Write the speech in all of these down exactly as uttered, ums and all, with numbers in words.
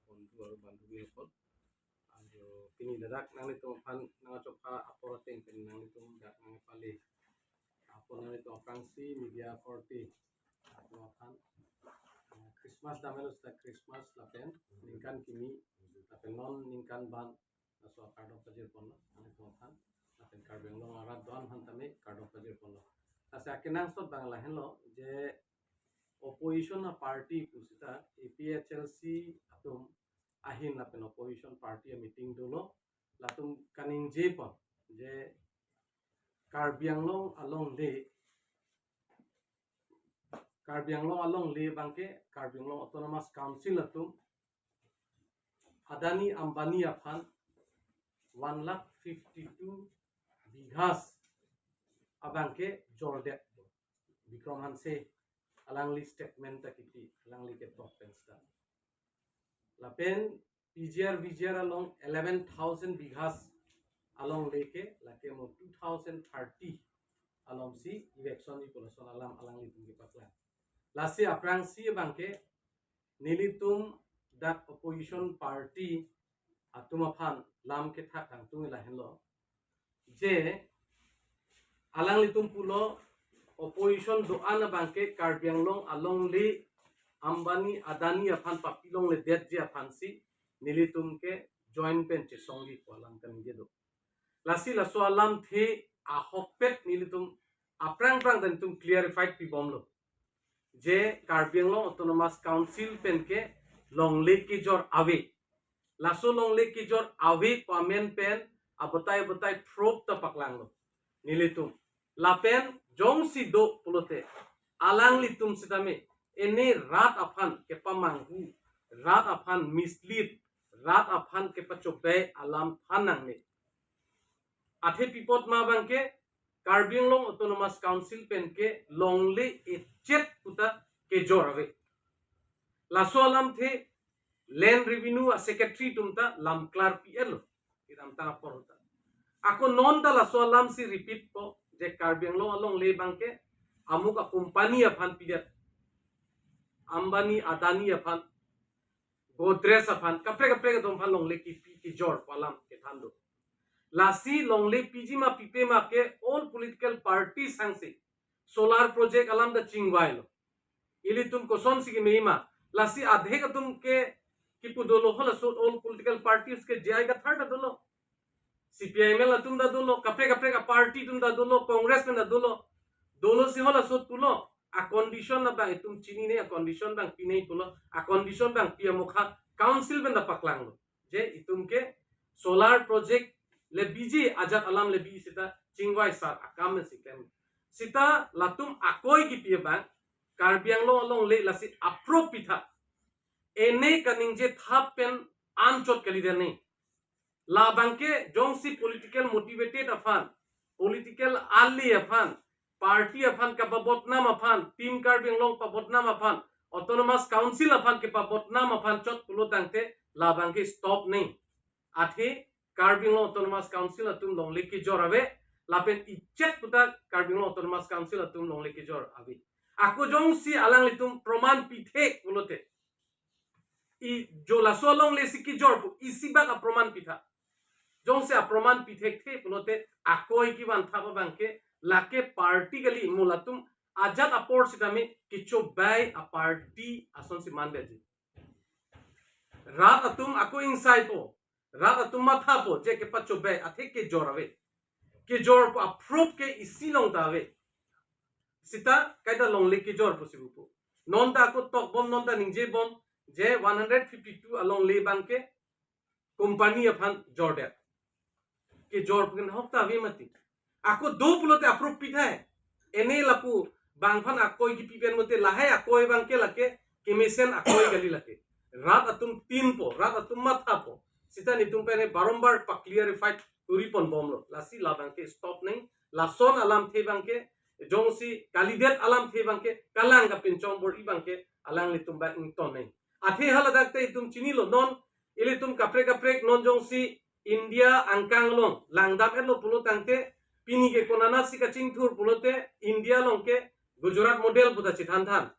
বন্ধু আৰু বান্ধৱীসকল, আৰু pini ladak nanglitum aphan nangchokha apor ateng pen nanglitum dak nangpale apor, nanglitum aphrangsi media akorte atum aphan, eh, Christmas damlo, sita Christmas lapen ningkan kimi lapen non ningkan ban laso akardom pajirponlo, nanglitum aphan lapen Karbi Anglong arat do-an aphan tame kardom pajirponlo. Lasi akenangsot abang lahenlo je opposition a party pu sita A P H L C atum ahin lapen opposition party a meeting dolo, latum kaningjepon je Karbi Anglong alongle, Karbi Anglong alongle abangke Karbi Anglong Autonomous Council atum Adani Ambani aphan one lakh fifty-two bighas abangke jordet. Bikram Hanse alangli statement ta kipi, alangli ketok pen sita. Lapen P G R V G R along eleven thousand bighas alongle ke lake mo two thousand thirty alongsi eviction ji pu lason alam alanglitum kepaklang. Lasi aphrangsi abangke nelitum dak opposition party atum aphan lam kethak kangtung lahenlo je alanglitum pulo opposition do-an abangke Karbi Anglong alongle Ambani Adani aphan papilongledet ji aphansi nelitum ke join pen chesongji pu alam kaningje do. Lasi laso alamthe ahokpet nelitum aphrang phrang ta nelitum clarified pibomlo je Karbi Anglong Autonomous Council pen ke longle kejor ave. Laso longle kejor ave pu amen pen abatai abatai proof ta paklanglo nelitum. Lapen jongsi do pulote alanglitum sitame ene rat aphan kepamanghu, rat aphan mislead, rat aphan kepachobei alam aphan nangne. Athe pi apot ma abangke Karbi Anglong Autonomous Council pen ke longle echet puta kejor ave. Laso alamthe Land Revenue a Secretary atum ta lam klarpi-etlo kedamtang apor ta. Ako non ta laso alamsi repeat po je Karbi Anglong alongle abangke amuk a company aphan pidet, Ambani Adani aphan, Godrej aphan, kaprek kaprek atum aphan longle kipi kejor pu alam kethan do. Lasi longle piji ma pipe ma ke all political parties hangsi solar project alam ta chingvailo. Ilitum kosonsi keme ma? Lasi adhek atum ke kipu dolo, halaso all political parties ke J I Kathar ta dolo, C P I M L atum ta dolo, kaprek kaprek a party atum ta dolo, Congress pen ta dolo. Dolosi halaso pulo, a condition abang itum chinine, a condition abang pinei pulo, a condition abang pi amokha council pen ta paklanglo je itum ke solar project le biji ajat alam le bi sita chingvai sar akam si klem. Sita latum akoi kipi abang Karbi Anglong alongle lasi apro pitha. Ene kaningje thap pen anchot kalidet ne. Labangke jongsi political motivated aphan, political ali aphan, party aphan kepabodnam aphan, Team Karbi Anglong pabodnam aphan, Autonomous Council aphan kepabodnam aphan chot pulo tangte labangke stop ne. Athe Karbi Anglong Autonomous Council atum longle kejor ave, lapen echet puta Karbi Anglong Autonomous Council atum longle kejor ave. Ako jongsi alanglitum proman pithek pulote, i jo laso alongle si kejor pu isi bak aproman pitha. Jongsi aproman pithekthe pulote akoi kevan thap abangke lake party kali, mo latum ajat apor sitame kechobei a party asonsi mandetji. Rat atum ako ingsaipo, rat atum mathapo je kepachobei athe kejor ave. Kejor pu a proof ke isi along ta ave. Sita kaita longle kejor pusi pupo. Non ta ako tokbom, non ta ningjebom je one hundred fifty-two alongle abangke company aphan jordet. Kejor pu kenhok ta ave mati. Ako do pulote a proof pithai. Ene lapu bang aphan akoi kipi pen mate lahai akoi abangke lake kemesen akoi kali lake. Rat atum tinpo, rat atum mathapo. Sita netum pen barombar pa-clarify kuri ponbomlo. Lasi labangke stop neng. Lason alamthe abangke, jongsi kalidet alamthe abangke kalang kapinchong bor-i abangke alanglitum ba ington neng. Athe haladak te itum chinilo, non ilitum kaprek kaprek non jongsi India angkang along langdam-etlo pulo tangte, pini ke konatsi kachingthur pulote India along ke Gujarat model puta chethanthan.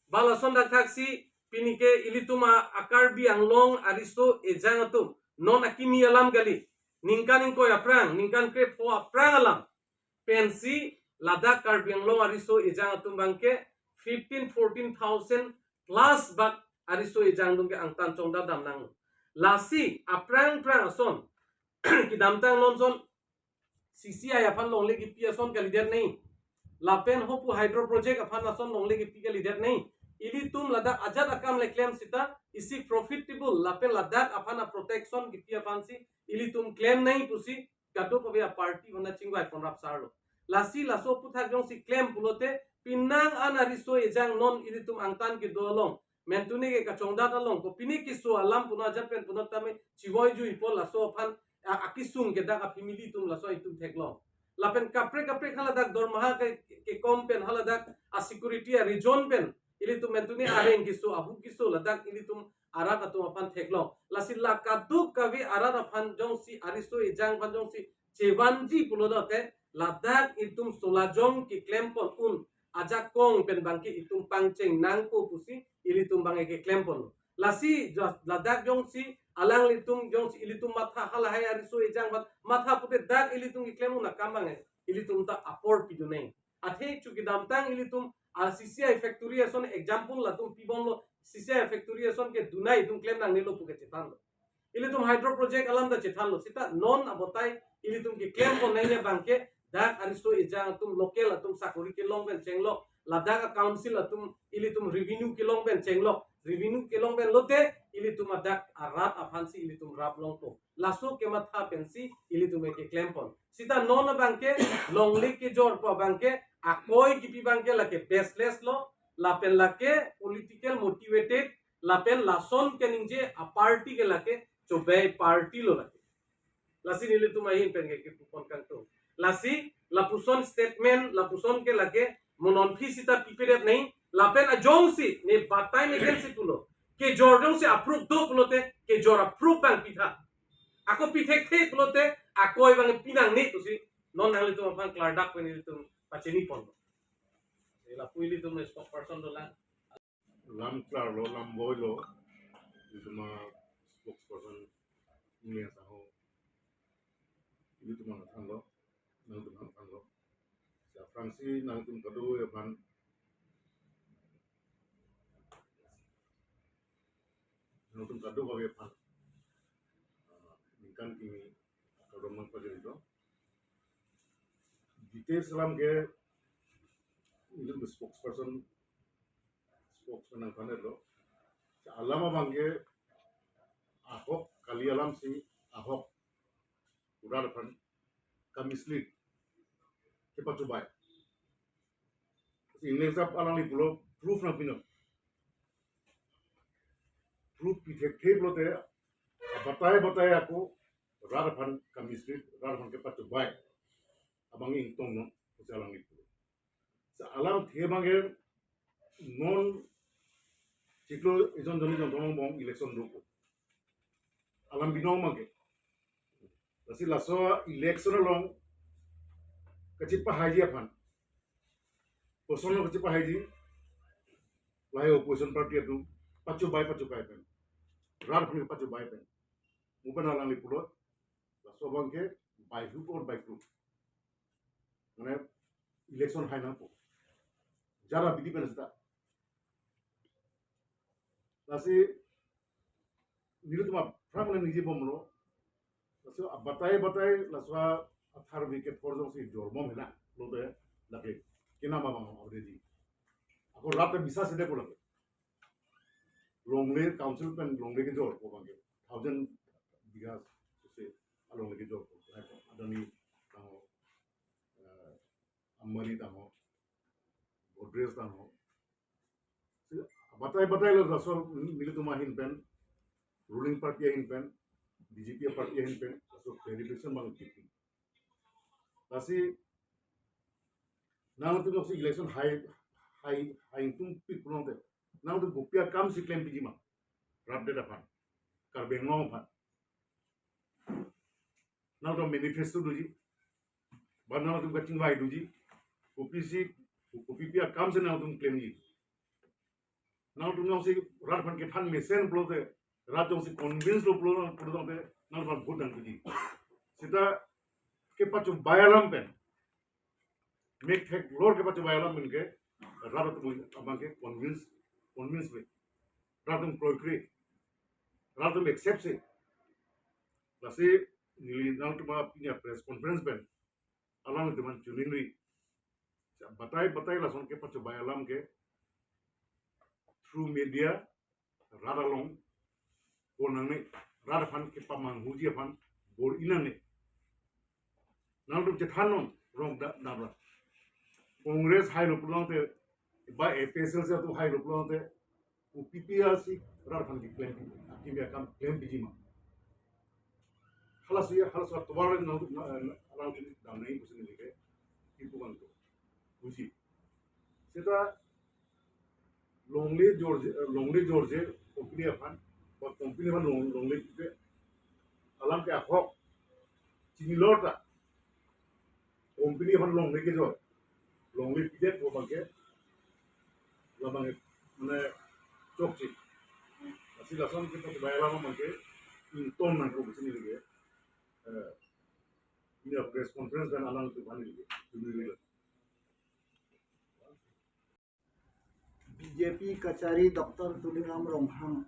Ba lason dakthaksi pini ke ilitum a, a Karbi Anglong ariso ejang atum non akimi alam kali, ningkan ingkoi aphrang, ningkan krepho aphrang alam pensi ladak Karbi Anglong ariso ejang atum abangke fifteen, fourteen thousand plus bak ariso ejang atum ke angtan chongdat dam nang. Lasi aphrang phrang ason kedamtang non ason C C I aphan longle kipi ason kalidet nai. Lapen hopu hydro project aphan ason longle kipi kalidet nai. Ilitum ladak ajat akam le klem sita isi profitable lapen ladak aphan a protection kipi aphansi ilitum klem nai pusi kadokave a party aphan chingvai ponrap sarlo. Lasi laso aphuthak jongsi klem pulote penang an ariso ejang non ilitum angtan kedo along mentuni ke kachongdat along ko pini keso alam punon ajat pen punon tame chivoi juipo, laso aphan a, akisung ke dak a family atum laso itum theklong. Lapen kaprek kaprek haladak dormaha ke, kekom pen haladak a security a region pen ilitum mentuni areng keso, ahu keso ladak ilitum arat atum aphan theklong. Lasi la kadokave arat aphan jongsi ariso ejang aphan jongsi chevanji pulo dote ladak itum solajong keklem pon un ajakong pen abangke itum pangcheng nangpo pusi ilitum abangke keklem pon. Lasi jo-, ladak jongsi alanglitum jongsi ilitum matha halahai ariso ejang aphan matha pute dak ilitum keklem un akam abangke ilitum ta apor pidun nai. Athe chu kedamtang ilitum a C C I factory ason example latum pibomlo, C C I factory ason ke dunai itum klem nangnelo pu ke chethanlo. Ilitum hydro project alam ta chethanlo. Sita non abatai ilitum keklem pon nangji abangke dak ariso ejang atum local atum sakori kelong pen chenglok, ladak a council atum ilitum revenue kelong pen chenglok, revenue kelong pen lote ilitum adak arat aphansi ilitum rap longpo. Laso kematha pensi ilitum ke keklem pon. Sita non abangke longle kejorpo abangke akoi kipi abangke lake baseless lo, lapen lake political motivated, lapen lason keningje a party ke lake chobei party lo lake. Lasi nelitum ahin pen ke kepupon kangtung. Lasi lapuson statement, lapuson ke lake mo non aphi sita pipedet nai, lapen ajongsi ne batai megensi pulo. Kejor jongsi approve do pulote kejor approve abang pitha. Ako pithekthe pulote akoi abang pinangne pusi non nanglitum aphan klardak pen ilitum pachini pon. Lapu ilitum spokesperson dolang. Lam klarlo, lam boilo, ilitum a spokesperson Ingni Saho, ilitum aphan thanlo, nangtum aphan thanlo. Aphrangsi nangtum kadokave aphan, nangtum kadokave aphan, ah, ningkan kimi kardom nangpajirlo. Details alam ke ilitum spokesperson, spokesman nangthanlo. Alam abangke ahok kali alamsi ahok rat aphan kamislead, kepachobei. Ingni Saho alangli pulo proof nangpinon. Proof pithekthe pulote batai batai ako rat aphan kamislead, rat aphan kepachobei abang ingtongnon pusi alangli pulo. Sa alamthe abangke non chiklo ejon jonni jongtong angbong election dopo. Alam binong abangke. Lasi laso election along kachepahaiji aphan, kosonlo kachepahaiji, lahai opposition party atum pachobei pachobei pen, rat aphan pachobei pen. Mo pen alangli pulo, laso abangke by hook or by crook, mane election hai nangpo. Jara bidi pen sita. Lasi nelitum aphrang ningje bomlo. Laso batai batai laso athar wicket por jongsi jorbom hena lote lake kenam abang already. Ako rat bisa sede ko lake. Longle council pen longle kejorpo abangke thousand bigha se alongle kejorpo. Adani tangho, eh, Ambani tangho, Godrej tangho. Batai batai lo laso nelitum ahin pen, ruling party ahin pen, B J P party ahin pen, laso clarification abang kipi. Lasi nangtum lasi election hai, hai, hai tum pik pulote nangtum kopi akamsi klem piji ma? Rat det aphan, Karbi Anglong aphan. Nangtum manifesto doji, ba nangtum kachingvai doji, kopisi, kopi pi akamsi nangtum klemji? nangtum jongsi rat aphan kethan mesen pulote, rat jongsi convince lo pulo, pulo tangte nangtum aphan vote nangpiji. Seta kepachobei alam pen, mek theklor kepachobei alam pen ke rat atum abang ke convince, convince le, rat atum kroikre, rat atum accept si. Lasi neli nangtum aphan pini a-press conference pen alangtum aphan chiningri, batai batai lason kepachobei alam ke through media rat along pon nangne, rat aphan kepamanghuji aphan bor-i nangne. Nangtum chethan non, rong da, da, da. Congress hailo pulo tangte, ba A P H L C atum hailo pulo tangte, U P P R si rat aphan keklem, akimi akam klempiji ma? Halaso ya, halaso atovar nang, na, na, nangtum damnangji pusi neli ke kipu kangtung. Buji. Seta longle jorje, longle jorje company aphan, ba company aphan long, longle pipe, alam ke ahok chinilo ta, company aphan longle kejor, longle pidet pu abang ke, labang ke, mane, chokche. Lasi lason kepachobei alam abang ke ington nangkok pusi neli ke, eh, pini a-press conference pen alangtum aphan neli ke chiningri lo. B J P kachari Doctor Tuliram Ronghang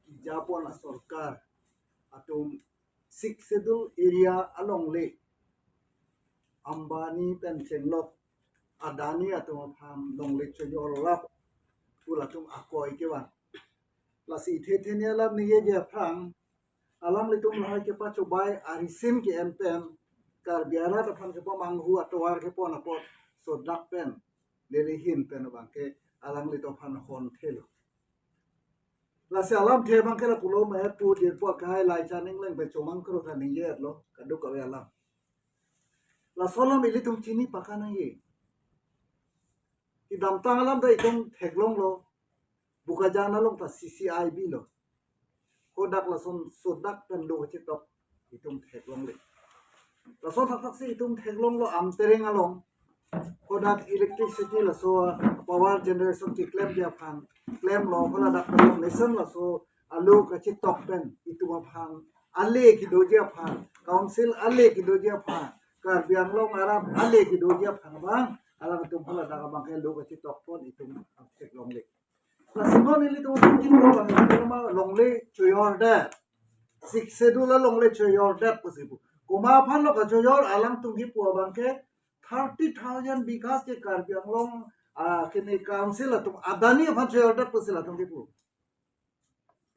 kejapon asorkar atum Sixth Schedule area alongle Ambani pen chenglok Adani atum aphan longle chojor lap pu latum akoi kevan. Lasi ithe theni alam ningjeji aphrang, alanglitum lahai kepachobei arisim ke-en pen, Karbi arat aphan kepamanghu atovar kepon apot sodak pen, neli ahin pen abang ke alanglitum aphan hon thelo. Lasi alamthe abang ke lapulo ma, pu dirpo akai lai chaning leng pen chomang kro tha ningje lo, kadokave alam. Laso alam ilitum chini pakanangji. Kedamtang alam ta itum theklonglo, Bokajan along ta C C I B lo. Hadak lason sodak pen lo kachetok itum theklongle. Lason thakthak si itum theklonglo Amtereng along, hadak electricity laso power generation keklemji aphan klemlo, haladak pen nation laso alo kachetok pen itum aphan, ale kedoji aphan, council ale kedoji aphan, Karbi Anglong arat ale kedoji aphan abang, alangtum haladak abang ke lo kachetok pon itum theklongle. Lasi non ilitum tingkin ko bang, itum ma longle chojordet. Sixth Schedule alongle chojordet pusi pu. Komat aphan lo kachojor, alangtum kipu abang ke thirty thousand bighas ke Karbi Anglong, ah, kene council atum Adani aphan chojordet pusi latum kipu.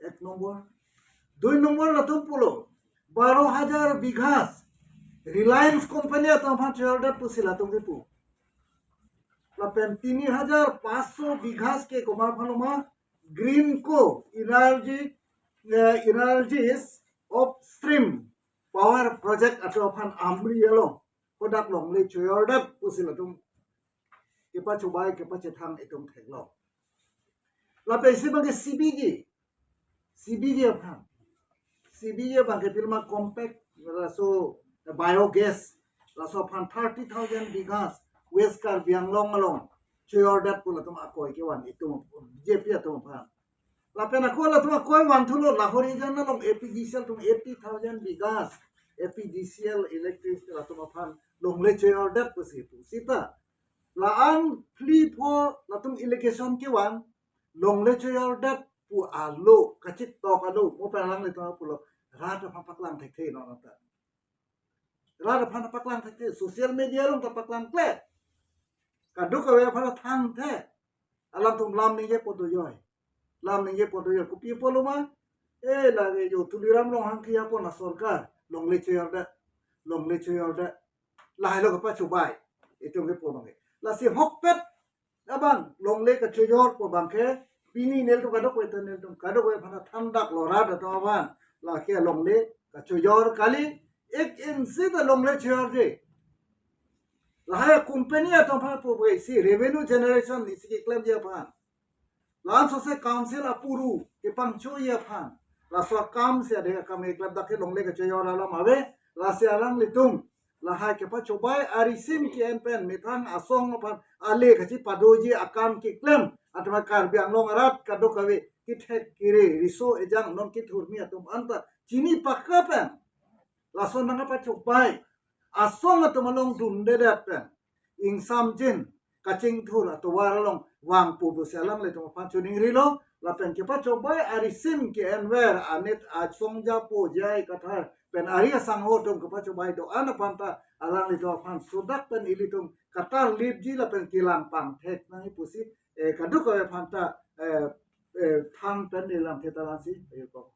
Ek nombor. Dui nombor latum pulo, baro hajar bighas Reliance Company atum aphan chojordet pusi latum kipu. Lapen tini hajar paso bighas ke komat aphan lo ma, Greenko Energy, eh, Energies Upstream Power Project atum aphan Amri along hadak longle chojordet pusi latum kepachobei kepachethang itum theklong. Lapen isi abang ke C B G, C B G aphan, C B G abang ke pilo ma compact, laso biogas, laso aphan thirty thousand bighas West Karbi Anglong along chojordet pu latum akoi kevan itum B J P atum aphan. Lapen ako latum akoi vanthulo, Lahorijan along A P D C L atum eighty thousand bighas, A P D C L electric latum aphan longle chojordet pusi pu. Seta la-an phli pho latum allegation kevan, longle chojordet pu alo, kachetok alo, mo pen alanglitum pulo, rat aphan paklang thekthe non anta. Rat aphan paklang thekthe, social media along ta paklang kle. Kadokave aphan thangthe. Alangtum lam ningje pon dojoi. Lam ningje pon dojoi. Kopi pulo ma? Eh, lake jo Tuliram Ronghang kejapon asorkar longle chojordet, longle chojordet. Lahai lo kepachobei itum kipu abang ke. Lasi ahokpet abang longle kachojor pu abang ke, pini nelitum kadokave ta nelitum kadokave aphan thandaklo rat atum aphan. Lake longle kachojor kali, ek inch ta longle chojorje. Lahai company atum aphan pu pu isi revenue generation isi keklemji aphan. La-an sose council apuru kepangchoji aphan. Laso akam si adhe akam keklem, dak ke longle kachojor alam ave. Lasi alanglitum lahai kepachobei arisim ke-en pen methang asong aphan ale kachepadoji akam keklem Athema Karbi Anglong arat kadokave kethek kere riso ejang non kethurmi atum anta chini pakka pen lason nangkapachobei. Asong atum along dundedet pen ingsamjin kachingthur atovar along vangpo pusi alanglitum aphan choningrilo. Lapen kepachobei arisim ke-enver anit asong japo J I Kathar pen ari asangho atum kepachobei do-an aphanta alanglitum aphan sodak pen ilitum katarlipji lapen kelang pangthek nangji pusi, eh, kadokave aphanta, eh, eh, than pen ilam theta lasi, eh, kok.